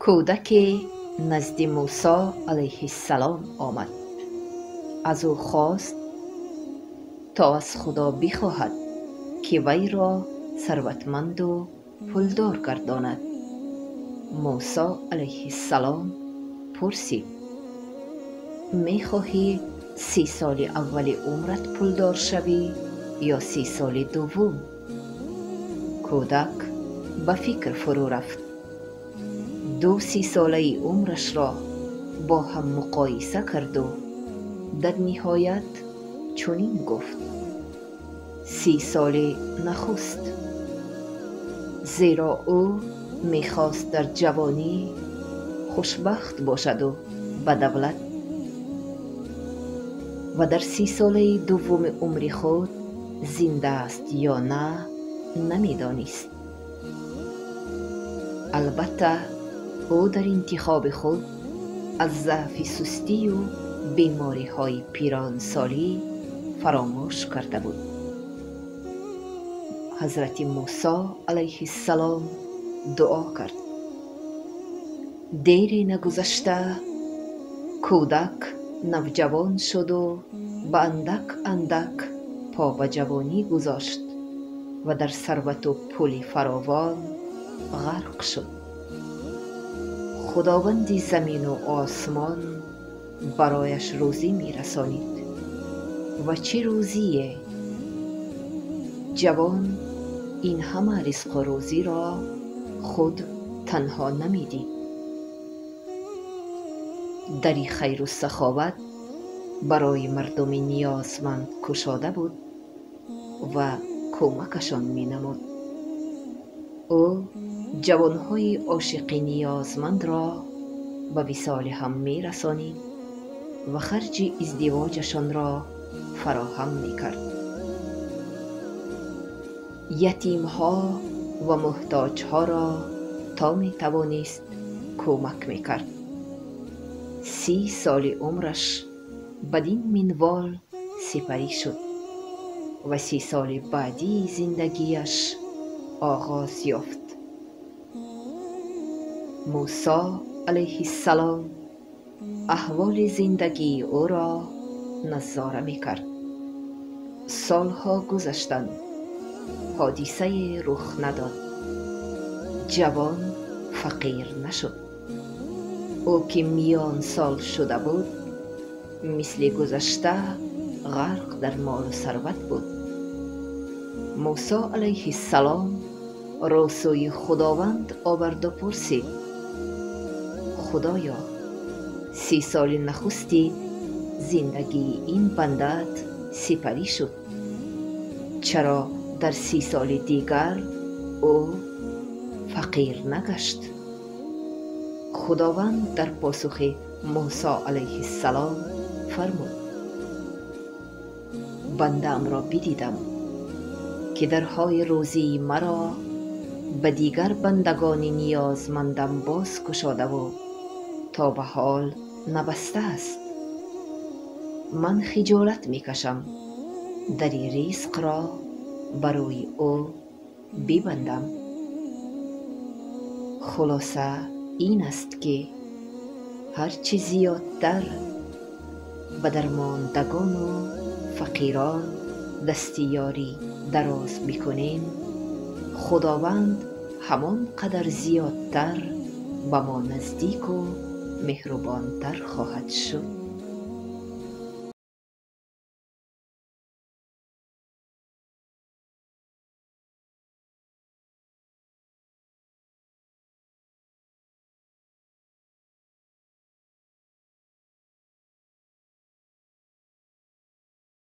Кӯдаке назди Мусо алайҳиссалом омад. Аз ӯ хост, то аз Худо бихоҳад, ки вайро сарватманду пулдор гардонад. Мусо алайҳиссалом пурсид: мехоҳӣ 30 соли аввали умрат пулдор шавӣ ё 30 соли дуввум? Кӯдак ба фикр фурӯ рафт. Ду 30 солаи умрашро бо ҳам муқоиса карду дар ниҳоят чунин гуфт: 30 соли нахуст, зеро ӯ мехост дар ҷавонӣ хушбахт бошаду ба давлат, ва дар 30 солаи дуввуми умри худ зинда аст ё на намедонист. Албатта, ӯ дар интихоби худ аз заъфи сустию бемориҳои пиронсолӣ фаромӯш карда буд. Ҳазрати Мусо алайҳиссалом дуо кард. Дере нагузашта кӯдак навҷавон шуду ба андак андак по ба ҷавонӣ гузошт ва дар сарвату пули фаровон ғарқ шуд. Худованди замину осмон барояш рӯзӣ мерасонид. Ва чӣ рӯзие! Ҷавон ин ҳама ризқу рӯзиро худ танҳо намедид. Дари хайру саховат барои мардуми ниёзманд кушода буд ва кӯмакашон менамуд. Ӯ ҷавонҳои ошиқи ниёзмандро ба висоли ҳам мерасонид ва харҷи издивоҷашонро фароҳам мекард. Ятимҳо ва муҳтоҷҳоро то метавонист кӯмак мекард. 30 соли умраш бадин минвол сипарӣ шуд ва 30 соли баъдии зиндагиаш оғоз ёфт. Мусо алайҳиссалом аҳволи зиндагии ӯро назора мекард. Солҳо гузаштанд, ҳодисае рух надод. Ҷавон фақир нашуд. Ӯ ки миёнсол шуда буд, мисли гузашта ғарқ дар молу сарват буд. Мусо алайҳиссалом рӯ сӯи Худованд оварду пурсид: Худоё, 30 соли нахусти зиндагии ин бандаат сипарӣ шуд. Чаро дар 30 соли дигар ӯ фақир нагашт? Худованд дар посухи Мусо алайҳиссалом фармуд: бандаамро бидидам, ки дарҳои рӯзии маро ба дигар бандагони ниёзмандам боз кушодаву то ба ҳол набастааст. Ман хиҷолат мекашам дари ризқро барои ӯ бибандам. Хулоса ин аст, ки ҳар чӣ зиёдтар ба дармондагону фақирон дасти ёрӣ дароз бикунем, Худованд ҳамон қадар зиёдтар ба мо наздику меҳрубонтар хоҳад шуд.